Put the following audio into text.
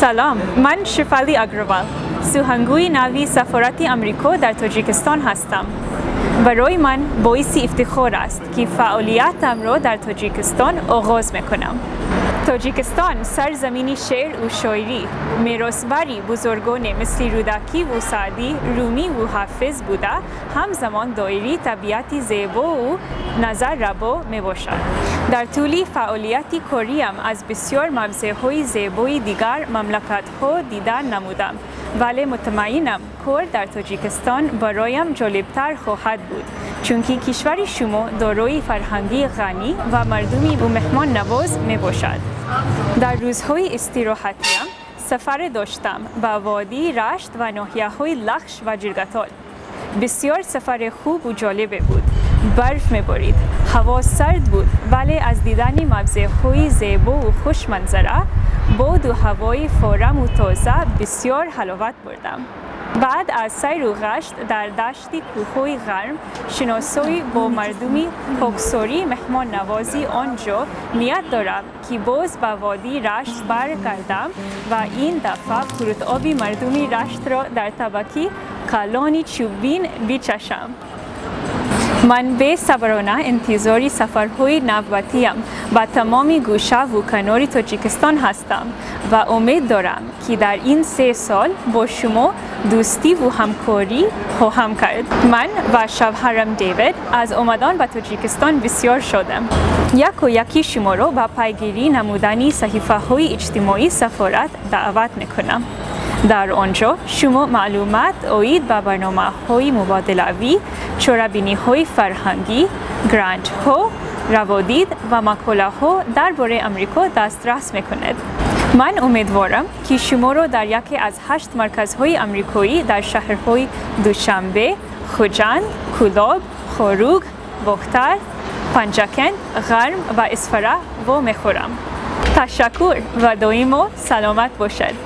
Салом, ман Шифали Агравал, сухангӯи нави сафорати Амрико дар Тоҷикистон ҳастам. Барои ман боиси ифтихор аст, ки фаъолиятамро дар Тоҷикистон оғоз мекунам. Тоҷикистон сарзамини шеъру шоирӣ, меросбари бузургоне мисли Рӯдакиву Саъдӣ, Румиву Ҳафиз буда, ҳамзамон доираи табиати зебоу назаррабо мебошад. Дар тӯли фаъолияти кориам аз бисёр мавзеъҳои зебои дигар мамлакатҳо дида намудам, вале мутмаинам, кор дар Тоҷикистон бароям ҷолибтар хоҳад буд, чунки кишвари шумо дорои фарҳанги ғанӣ ва мардуми меҳмоннавоз мебошад. Дар рӯзҳои истироҳатиам сафаре доштам ба водии Рашт ва ноҳияҳои Лахш ва Ҷиргатол. Бисёр сафари хубу ҷолибе буд. Барф меборид, ҳаво сард буд, вале аз дидани мавзеъҳои зебоу хушманзара, боду ҳавои фораму тоза бисёр ҳаловат бурдам. Баъд аз сайру гашт дар дашти кӯҳҳои Ғарм, шиносоӣ бо мардуми хоксори меҳмоннавози он ҷо, ният дорам, ки боз ба водии Рашт баргардам ва ин дафъа қурутоби мардуми Раштро дар табаки калони чӯбин бичашам. Ман бесаброна интизори сафарҳои навбатиам ба тамоми гӯшаву канори Тоҷикистон ҳастам ва умед дорам, ки дар ин 3 сол бо шумо дӯстиву ҳамкорӣ хоҳам кард. Ман ва шавҳарам Дэвид аз омадан ба Тоҷикистон бисёр шодам. Яку яки шуморо ба пайгирӣ намудани саҳифаҳои иҷтимоии сафорат даъват мекунам. Дар он ҷо шумо маълумот оид ба барномаҳои мубодилавӣ, чорабиниҳои фарҳангӣ, грантҳо, раводид ва мақолаҳо дар бораи Амрико дастрас мекунед. Ман умедворам, ки шуморо дар яке аз ҳашт марказҳои амрикоӣ дар шаҳрҳои Душанбе, Хуҷанд, Кӯлоб, Хоруг, Бохтар, Панҷакент, Ғарм ва Исфара вомехӯрам. Ташаккур ва доимо саломат бошед.